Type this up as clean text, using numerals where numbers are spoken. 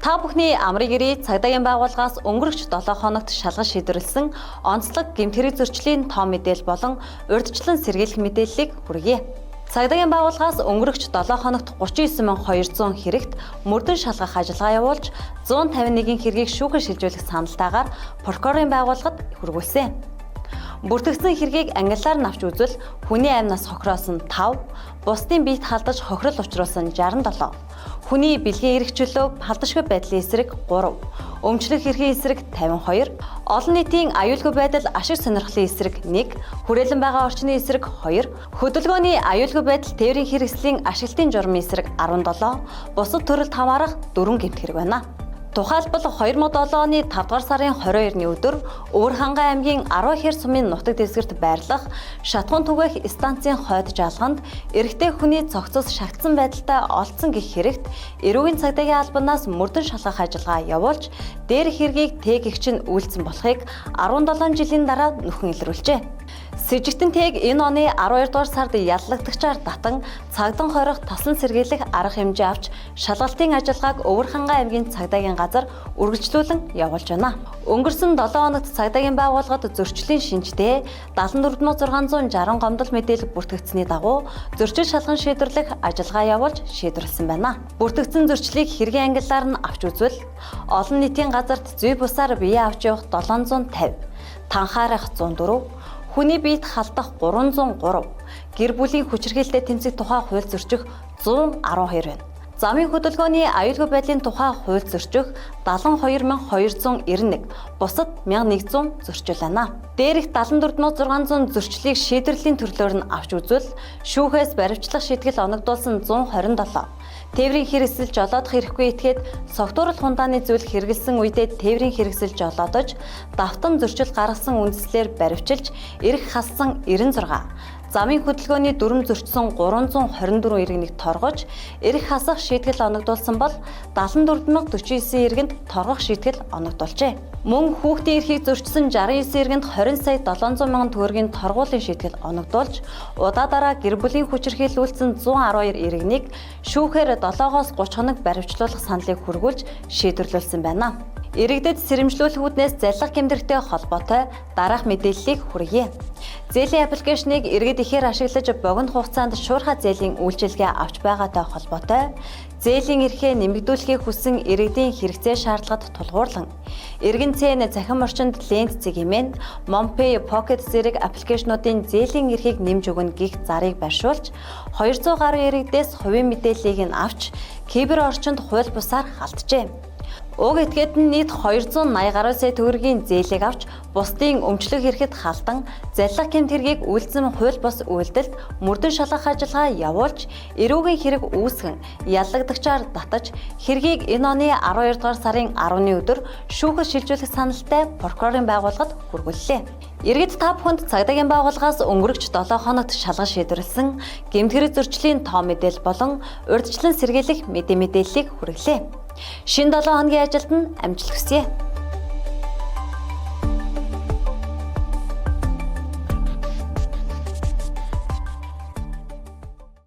Та бүхний амрыг ирээ цагдаагийн байгууллагаас өнгөрөгч 7 хоногт шалган шийдвэрлэсэн онцлог гэмт хэрэг зөрчлийн тоо мэдээлэл болон урьдчилан сэргийлэх мэдээллийг хүргье. Цагдаагийн байгууллагаас өнгөрөгч 7 хоногт 39,200 хэрэгт мөрдөн шалгах ажиллагаа явуулж 151 хэргийг шүүхэн шилжүүлэх саналтайгаар прокурорын байгууллагад хүргүүлсэн. Бүртгэгдсэн хэргийг ангиллаар навч үзвэл хүний амнаас хохироосон 5, бусдын биет халдаж хохирол учруулсан 67, хүний бэлгийн эрх чөлөө халдашгүй байдлын эсрэг 3, өмчлөх эрхийн эсрэг 52, олон нийтийн аюулгүй байдал ашиг сонирхлын эсрэг 1, хүрээлэн байгаа орчны эсрэг 2, хөдөлгөөний аюулгүй байдал тээврийн хэрэгслийн ашиглалтын журмын эсрэг 17, бусад төрөлд хамаарах 4 гэмт хэрэг байна. Тухайлбал 2007 оны 5 дугаар сарын 22-ны өдөр Өвөр Хангай аймгийн 10 хэр сумын нутаг дэвсгэрт байрлах Шатхуун түгээх станцын хойд жалганд эрэгтэй хүний цогцос шагтсан байдалтай олдсон гэх хэрэгт эрүүгийн цагдаагийн албанаас мөрдөн шалгах ажиллагаа явуулж дээр хэргийг тээгэгч нь үйлдсэн болохыг 17 жилийн дараа нөхөн илрүүлжээ. Сэжигтэн тээг энэ оны 12 дугаар сард яллагдагчаар татан цагдан хорих таслан сэргийлэх арга хэмжээ авч шалгалтын ажиллагааг Өвөр Хангай аймгийн цагдаагийн газар үргэлжлүүлэн явуулж байна. Өнгөрсөн 7 хоногт цагдаагийн байгууллагад зөрчлийн шинжтэй 74,660 гомдол мэдээлэл бүртгэгдсэний дагуу зөрчил шалган шийдвэрлэх ажиллагаа явуулж шийдвэрлэсэн байна. Бүртгэгдсэн зөрчлийг хэргийн ангиллаар нь авч үзвэл олон нийтийн газарт зүй бусаар бие авч явах 750, танхаарах 104, хүний биет халдах 303, гэр бүлийн хүчирхийлэлтэй тэмцэх тухай хууль зөрчих 112 байна. Замын хөдөлгөөний аюулгүй байдлын тухай хууль зөрчих 72,291, бусад 1100 зөрчил байна. Дээрх 74,600 зөрчлийг шийдвэрлэлийн төрлөөр нь авч үзвэл шүүхээс баривчлах шийтгэл оногдуулсан 127, тээврийн хэрэгсэл жолоодох эрхгүй этгээд согтуурал хундааны зүйл хэрэгэлсэн үедээ тээврийн хэрэгсэл жолоодож давтан зөрчил гаргасан үндслээр баривчилж эрх хассан 96, замын хөдөлгөөний дүрм зөрчсөн 324 иргэнийг торгож эрх хасах шийтгэл оногдуулсан бол 74,049 иргэнд торгох шийтгэл оногдуулжээ. Мөн хүүхдийн эрхийг зөрчсөн 69 иргэнд 20 сая 700 мянган төгрөгийн торгуулийн шийтгэл оногдуулж удаа дараа гэр бүлийн хүчирхийлэл үйлдсэн 112 иргэнийг шүүхээр 7-оос 30 хоног баривчлуулах саналыг хүргүүлж шийдвэрлүүлсэн байна. Иргэдэд сэрэмжлүүлэх үүднээс заллах гэмтэрхтэй холбоотой дараах мэдээллийг хүргье. Зээлийн аппликейшнийг иргэд ихээр ашиглаж богино хугацаанд шуурхай зээлийн үйлчилгээ авч байгаатай холбоотой зээлийн эрхээ нэмэгдүүлэхийг хүссэн иргэдийн хэрэгцээ шаардлагад тулгуурлан эргэн цэн цахим орчинд лент цэг хэмээн Momppay, Pocket зэрэг аппликейшнуудын зээлийн эрхийг нэмж өгнө гэх зарыг барьшуулж 200 гаруй иргэдээс хувийн мэдээллийг нь авч кибер орчинд хууль бусаар халджээ. Уг этгээд нь нийт 280 гаруй сая төгрөгийн зээлийг авч бусдын өмчлөх эрхэд халдан заллах гэмт хэргийг үйлдсэн хууль бус үйлдэлд мөрдөн шалгах ажиллагаа явуулж эрүүгийн хэрэг үүсгэн яллагдагчаар татаж хэргийг энэ оны 12 дугаар сарын 10-ны өдөр шүүхэд шилжүүлэх саналтай прокурорын байгууллагад хүргүүллээ. Иргэд та бүхэнд цагдаагийн байгууллагаас өнгөрөгч 7 хоногт шалган шийдвэрлэсэн гэмт хэрэг зөрчлийн тоо мэдээлэл болон урьдчилан сэргийлэх мэдээллийг хүргэлээ. Шинэ 7 хоногийн ажилд нь амжилт хүсье.